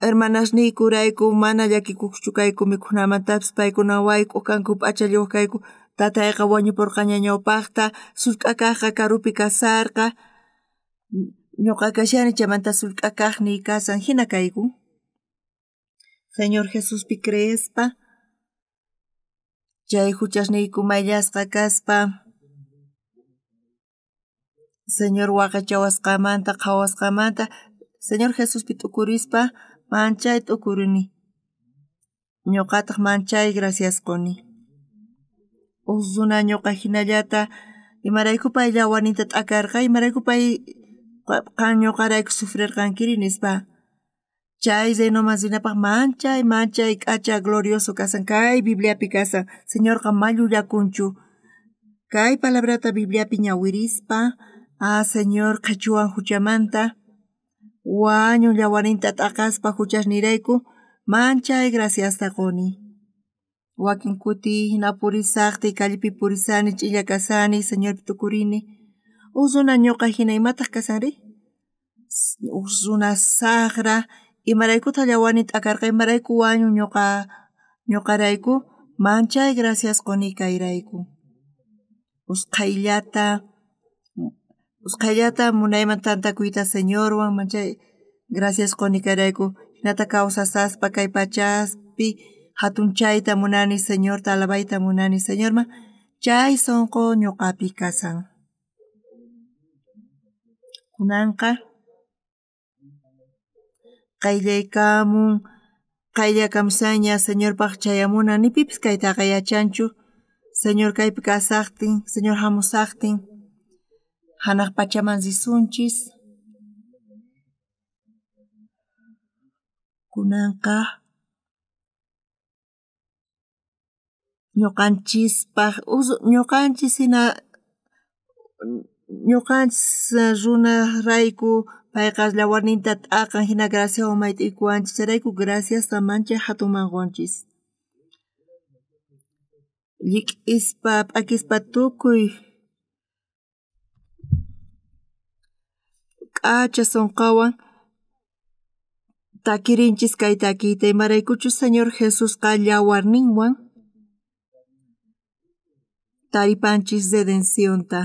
hermanasniykurayku mana llakikuqchu kayku mikhunamantapis, paykuna wayk'uq kanku p'achalliwaq kayku, tatayqa wañupurqaña ñawpaqta, sullk'a kaqqa karupi kasarqa, ñuqa kashani chaymanta sullk'a kaqniy kasan, hina kayku. Señor Jesuspi creespa chay huchasniyku mayllasqa kaspa Señor waqaychawasqamanta qhawasqamanta Señor Jesuspi t'ukurispa manchay t'ukurini, ñuqataq manchay gracias quni. Uj runa ñuqa hinallata imarayku pay llawaninta t'akarqa, imarayku pay qan ñuqarayku sufrirqankiri nispa. Chay reinoman rinapaq manchay manchay k'acha glorioso kasan, kay Bibliapi kasan, Señorqa ma llullakunchu. Kay palabrata Bibliapi ñawirispa, Señor qhichuwan huchamanta wañun llawaninta t'aqaspa huchasniyrayku manchay graciasta quni. Wakin kuti hina purisaqtiy callepi purisani ch'illa kasani Señorpi tukurini. Uj runa ñuqa hina imataq kasanri? Uj runa saqra imaraykutaq llawanin t'akarqa, imarayku wañun ñuqarayku manchay gracias quni kayrayku. Usqhayllata munayman tantakuyta Señorwan manchay gracias quni kayrayku, hinata kawsasaspa kay pachaspi hatunchayta munani Señorta alabayta munani Señorman, chay sunqu ñuqapi kasan. Kunanqa qayllaykamun qayllakamushaña Señorpaq chayamunan, ni pipis kaytaqa yachanchu, Señor kaypi kasaqtin, Señor hamusaqtin hanaq pachaman risunchis. Kunanqa ñuqanchispaq ñuqanchis hina ñuqanchis runarayku payqa llawarninta t'aqan hina graciawan mayt'uykuwanchis, chayrayku graciasta manchay hatunman qunchis. Llik'ispa p'akispa tukuy k'acha sunqawan takirinchis kay takiyta, imaraykuchus Señor Jesusqa llawarninwan taripanchis redencionta.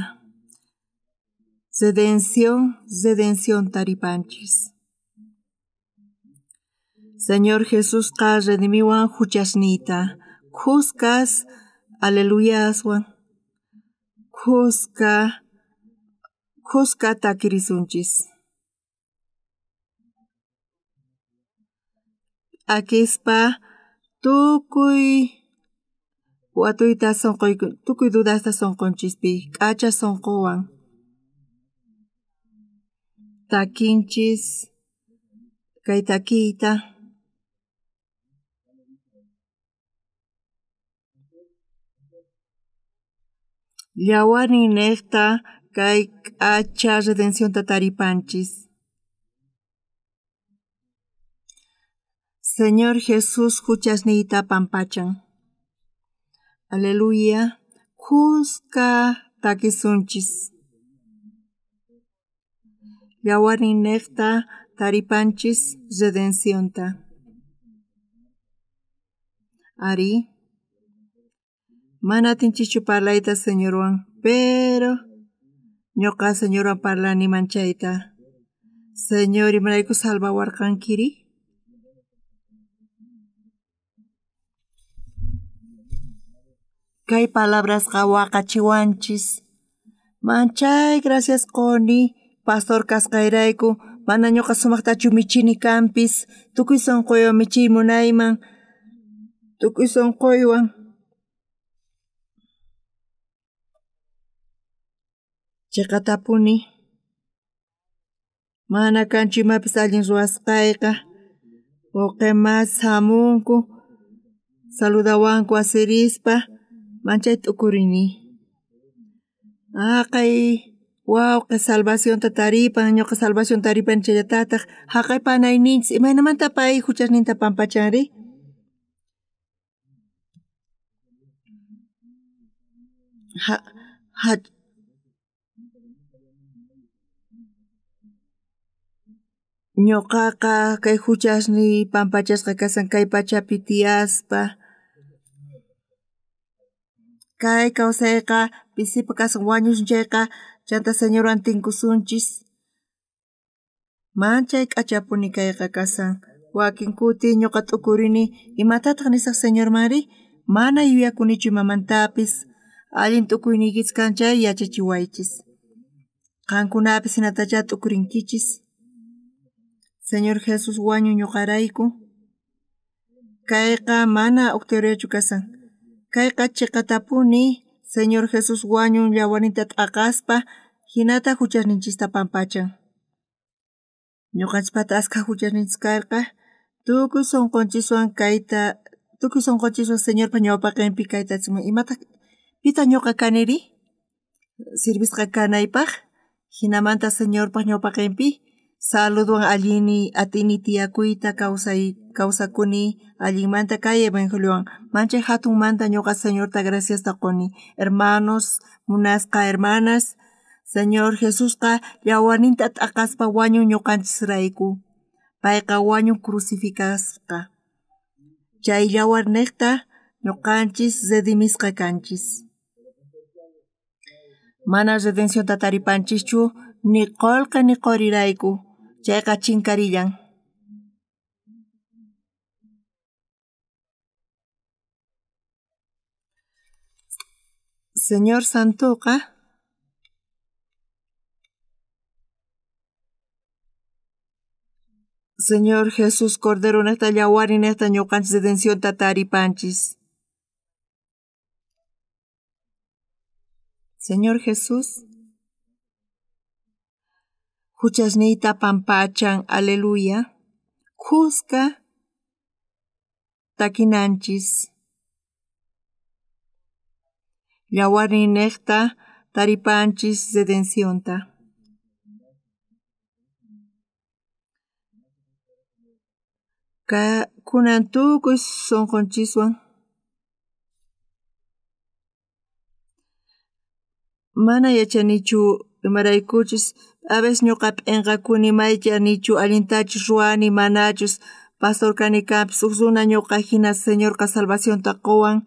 Redención, redención taripanchis. Señor Jesusqa redimiwan huchasniyta, khuskas aleluyaswan, khuska Khuska takirisunchis. P'akispa tukuy watuyta sunquyku, tukuy dudasta sunqunchispi k'acha sunquwan takinchis kay takiyta. Llawarninnejta kay k'acha redencionta taripanchis. Señor Jesús huchasniyta pampachan. Aleluya. Khuska takisunchis. Llawarninnejta taripanchis redencionta. Ari. Mana atinchischu parlayta Señorwan, pero ñuqa Señorwan parlani manchayta. Señor, imarayku salvawarqankiri? Kay palabrasqa waqachiwanchis. Manchay gracias quni, pastor kasqayrayku, mana ñuqa sumaqtachu michini kanpis, tukuy sunquywan michiy munayman, tukuy sunquywan. Chiqatapuni. Mana kanchu imapis allin ruwasqayqa. Wawqi mas hamunku, saludawanku asirispa, manchay t'ukurini. Haqay wawqi salvacionta taripan, ñuqa salvación taripan chayatataq, haqay panayninchis imaynamanta pay huchasninta pampachanri? Ha, ha, ñuqaqa kay huchasniy pampachasqa kasan kay pachapi tiyaspa. Kay kawsayqa pisipa kasan wañusun chayqa chanta Señorwan tinkusunchis. Manchay k'achapuni kayqa kasan. Wakin kuti ñuqa t'ukurini imatataq nisaq Señormanri? Mana yuyakunichu imamantapis. Allin t'ukuyniykichis kan chay yachachiwaychis. Qankunapis hinatachá t'ukurinkichis. Señor Jesús wañun ñuqarayku. Kayqa mana huk teoriachu kasan. Kayqa chiqatapuni Señor Jesús wañun llawarninta t'aqaspa hinata huchasninchista pampachan. Ñuqanchispata askha huchasninchis karqa, tukuy sunqunchiswan kayta, tukuy sunqunchiswan Señorpa ñawpaqinpi kayta atinman. Imataq pitaq ñuqa kaniri? Sirvisqa kanaypaq, hinamanta Señorpa ñawpaqinpi saludwan allini atini tiyakuyta kawsay kawsakuni allinmanta kay evangeliowan. Manchay hatunmanta ñuqa Señorta graciasta quni. Hermanos, munasqa hermanas, Señor Jesusqa llawarninta t'aqaspa wañun ñuqanchisrayku. Payqa wañun crucificasqa. Chay llawarniqta ñuqanchis redimisqa kanchis. Mana redencionta taripanchischu ni qullqi ni qurirayku. Chayqa chinkarillan. Señor Santoqa Señor Jesús Cordero niqta llawarniqta ñuqanchis redencionta taripanchis. Señor Jesús huchasniyta pampachan, aleluya. Khuska takinanchis. Llawarniqta taripanchis redencionta. Ka kunan tukuy sunqunchiswan mana yachanichu imaraykuchus a veces ñuqa p'inqakuni maychanichu allintachus ruwani manachus pastor kani kanpis huk runa ñuqa hina Señorqa salvacionta quwan.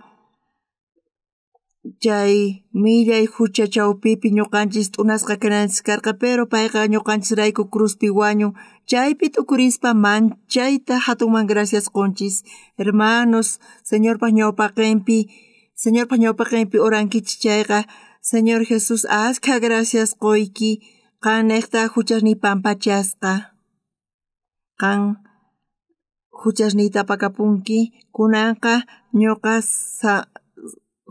Chay millay hucha chawpipi ñuqanchis t'unasqa kananchis karqa, pero payqa ñuqanchisrayku cruzpi wañun. Chaypi t'ukurispa manchayta hatunman gracias qunchis. Hermanos, Señorpa ñawpaqinpi, Señorpa ñawpaqinpi orankichis chayqa, Señor Jesús, askha gracias quyki. Qannejta juchasniy pampachasqa. Qan juchasniyta apakapunki, kunanqa ñuqa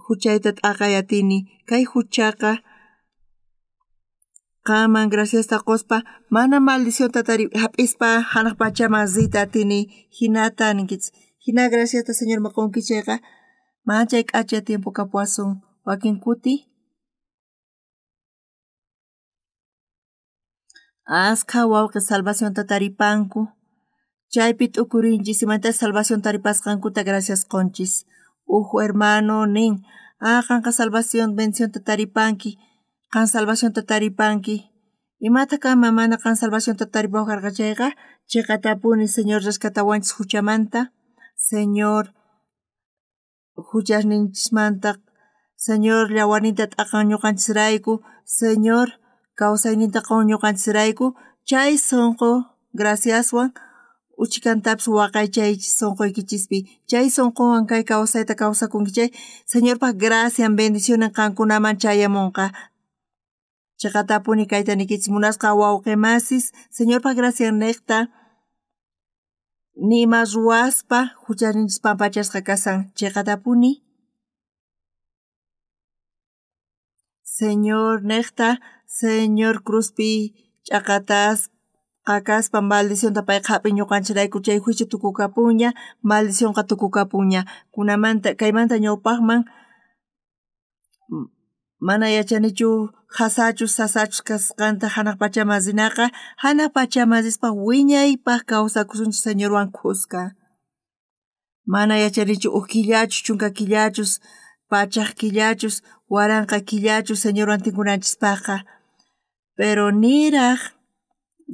juchayta t'aqay atini. Kay juchaqa qanman graciasta quspa mana maldicionta hap'ispa hanaq pachaman riyta atini. Hinata ninkichis. Hina graciasta Señorman qunki chayqa manchay k'acha tiempo kapuwasun. Wakin kuti askha wawqi salvacionta taripanku. Chaypi t'ukurinchis imanta salvación taripasqankuta gracias qunchis. Uj hermano nin, qanqa salvación bendicionta taripanki, qan salvacionta taripanki. Imata kanman mana qan salvacionta taripawaq karqa chayqa, chiqatapuni Señor rescatawanchis juchamanta, Señor juchasninchismanta, Señor llawarninta t'aqan ñuqanchisrayku, Señor kawsayninta qun ñuqanchisrayku, chay sunqu graciaswan uchikantapis waqaychaychis sunquykichispi. Chay sunquwan kay kawsayta kawsakunki chay Señorpaq gracian bendiciones qankunaman chayamunqa. Chiqatapuni kayta niykichis munasqa wawqi masis, Señorpaq gracian niqta nima ruwaspa juchasninchis pampachasqa kasan. Chiqatapuni Señor niqta, Señor cruzpi ch'aqatasqa kaspa maldicionta payqa hap'in ñuqanchisrayku chay juicio tukukapunña, maldicionqa tukukapunña. Kunamanta kaymanta ñawpaqman mana yachanichu jasachus sasachus kasqanta hanaq pachaman rinaqa, hanaq pachaman rispa wiñaypaq kawsakusunchis Señorwan khuska. Mana yachanichu uj killachus, chunka killachus, pachaj killachus, waranqa killachus Señorwan tinkunanchispaqqa. Pero niraj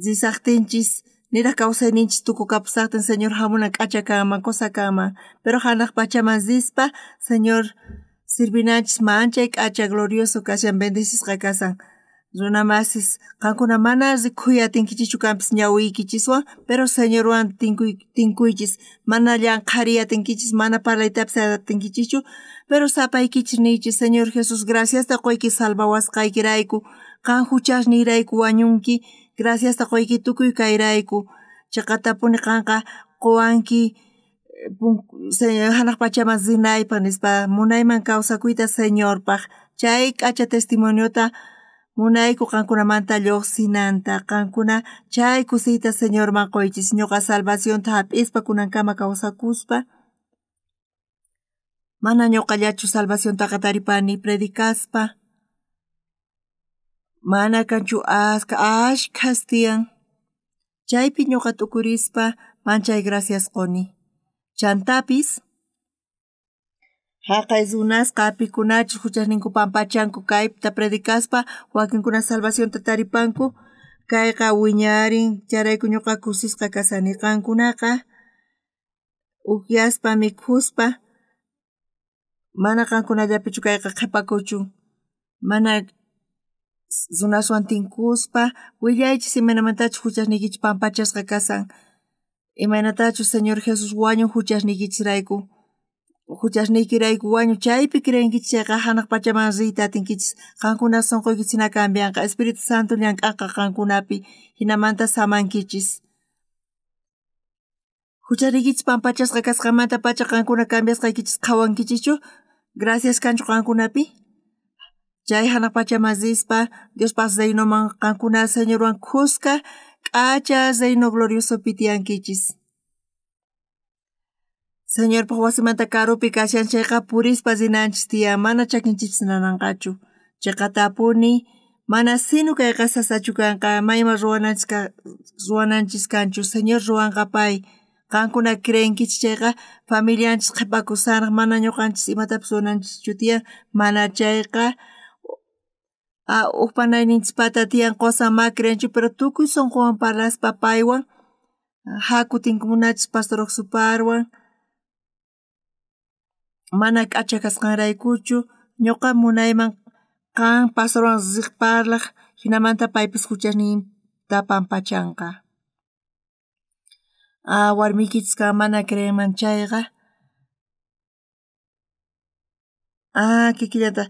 risaqtinchis, niraj kawsayninchis tukukapusaqtin Señor hamunan k'acha kanman, cosa kanman. Pero hanaq pachaman rispa Señor sirvinanchis manchay k'acha glorioso kashan, bendecisqa kasan. Runa masis, qankuna mana rikhuy atinkichischu kanpis ñawiykichiswan, pero Señorwan tinkuychis, mana llanqhariy atinkichis, mana parlaytapis atinkichischu, pero sapaykichis niychis, Señor Jesús, graciasta quyki salvawasqaykirayku, qan juchasniyrayku wañunki, graciasta quyki tukuy kayrayku, chiqatapuni qanqa quwanki hanaq pachaman rinaypaq nispa, munayman kawsakuyta Señorpaq. Chay k'acha testimoniota munayku qankunamanta lluqsinanta, qankuna chay kusiyta Señorman quychis, ñuqa salvacionta hap'ispa kunankama kawsakuspa. Mana ñuqallachu salvaciontaqa taripani predicaspa. Mana kanchu askha ashkhas tiyan. Chaypi ñuqa t'ukurispa manchay gracias quni. Chantapis haqay runasqa pikunachus juchasninku pampachanku kayta predicaspa, wakinkuna salvacionta taripanku, kayqa wiñarin, chayrayku ñuqa kusisqa kasani. Qankunaqa ukyaspa mikhuspa mana qankunallapichu kayqa qhipakuchun, mana runaswan tinkuspa willaychis imaynamantachus juchasniykichis pampachasqa kasan, imaynatachus Señor Jesús wañun juchasniykichisrayku, juchasniykirayku wañun, chaypi creenkichis chayqa hanaq pachaman riyta atinkichis, qankuna sunquykichis hina cambianqa, Espíritu Santo llank'anqa qankunapi, hinamanta samankichis. Juchasniykichis pampachasqa kasqanmantapacha qankuna cambiasqaykichis qhawankichischu, gracias kanchu qankunapi. Chay hanaq pachaman rispa Diospaq reinoman qankuna Señorwan khuska k'acha reino gloriosopi tiyankichis. Señorpaq wasimanta karupi kashan chayqa purispa rinanchis tiyan, mana chakinchispis nananqachu. Chiqatapuni mana sinu kayqa sasachu kanqa, mayman ruwananchis kanchu, Señor ruwanqa pay. Qankuna creenkichis chayqa familianchis qhipakusanaq, mana ñuqanchis imatapis ruwananchischu tiyan, mana chayqa uj panayninchispata tiyan qusan ma creenchu, pero tukuy sunquwan parlaspa paywan haku tinkumunachis pastor Oxuparwan, mana k'acha kasqanraykuchu, ñuqa munayman qan pastorwan riq parlaq, hinamanta paypis juchasninta pampachanqa. Warmiykichis kan mana creenman chayqa, kikillanta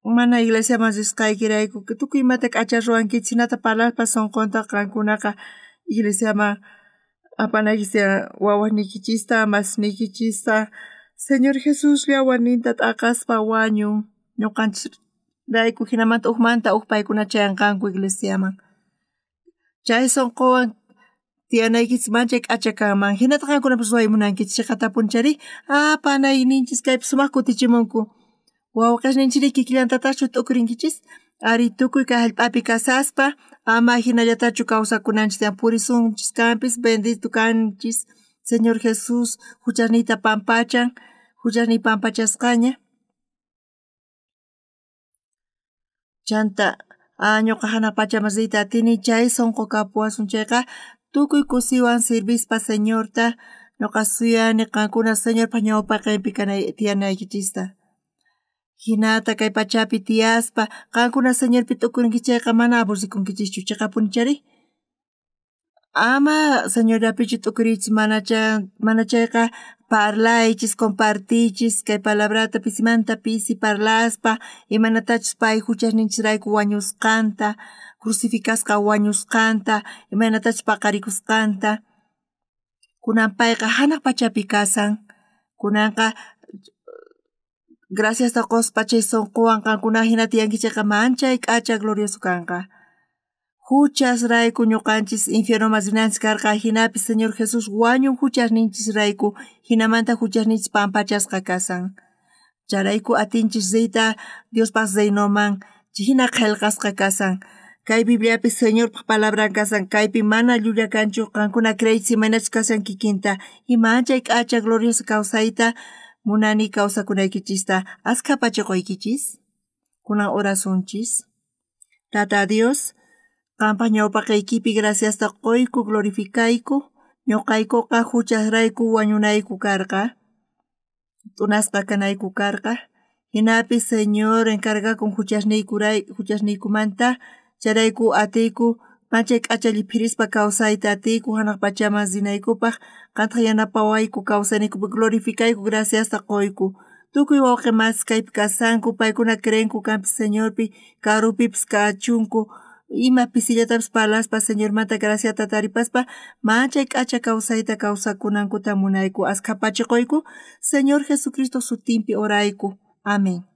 Mana iglesiaman risqaykirayku tukuy imata k'acha ruwankichis hinata parlaspa sunqunta qankunaqa iglesiaman apanaykichis wawasniykichista, masisniykichista. Señor Jesús llawarninta t'aqaspa wañun ñuqanchisrayku hinamanta ujmanta uj paykuna chayanqanku iglesiaman. Chay sunquwan tiyanaykichis manchay k'acha kanman hinata qankunapas ruway munankichis chiqatapuni chayri panayninchis kaypi sumaq kutichimunku. Wawqisninchikri kikillantataqchu t'ukurinkichis? Ari tukuy kay hallp'api kasaspa ama hinallatachu kawsakunanchis tiyan purisunchis kanpis bendito kanchis Señor Jesús huchasniyta pampachan huchasniy pampachasqaña. Chanta ñuqa hanaq pachaman riyta atini chay sunqu kapuwasun chayqa tukuy kusiwan sirvispa Señorta ñuqa suyani qankuna Señorpa ñawpaqinpi tiyanaykichista. Hinata kay pachapi tiyaspa qankuna Señorpi t'ukurinkichis chayqa mana aburrikunkichischu chiqapuni chayri. Ama Señorllapichu t'ukuriychis mana chayqa parlaychis compartiychis kay palabrata pisimanta pisi parlaspa imaynatachus pay huchasninchisrayku wañusqanta, crucificasqa wañusqanta, imaynatachus paqarikusqanta. Kunan payqa hanaq pachapi kasan. Kunanqa graciasta quspa chay sunquwan qankuna hina tiyankichis chayqa manchay k'acha glorioso kanqa. Huchasrayku ñuqanchis infiernoman rinanchis karqa hinapis Señor Jesús wañun huchasninchisrayku hinamanta huchasninchis pampachasqa kasan. Chayrayku atinchis riyta Diospaq reinoman hina qillqasqa kasan. Kay Bibliapi Señorpaq palabran kasan kaypi mana llulla kanchu qankuna creeychis imaynachus kasan kikinta y manchay k'acha glorioso kawsayta munani kawsakunaykichista askha pachiquykichis. Kunan orasunchis. Tata Dios, qanpaq ñawpaqaykipi graciasta quyku glorificayku ñuqaykuqa huchasrayku wañunayku karqa, t'unasqa kanayku karqa. Hinapis Señor encargakun huchasniykumanta chayrayku atiyku manchay k'acha lliphirispa kawsayta atiyku hanaq pachaman rinaykupaq qantaq yanapawayku kawsanaykupaq glorificayku graciasta quyku. Tukuy wawqi masis kaypi kasanku paykuna creenku kanpis Señorpi karupipis kachunku ima pisillatapis parlaspa Señormanta graciata taripaspa manchay k'acha kawsayta kawsakunankuta munayku askha pachiquyku Señor Jesucristo sutinpi orayku. Amén.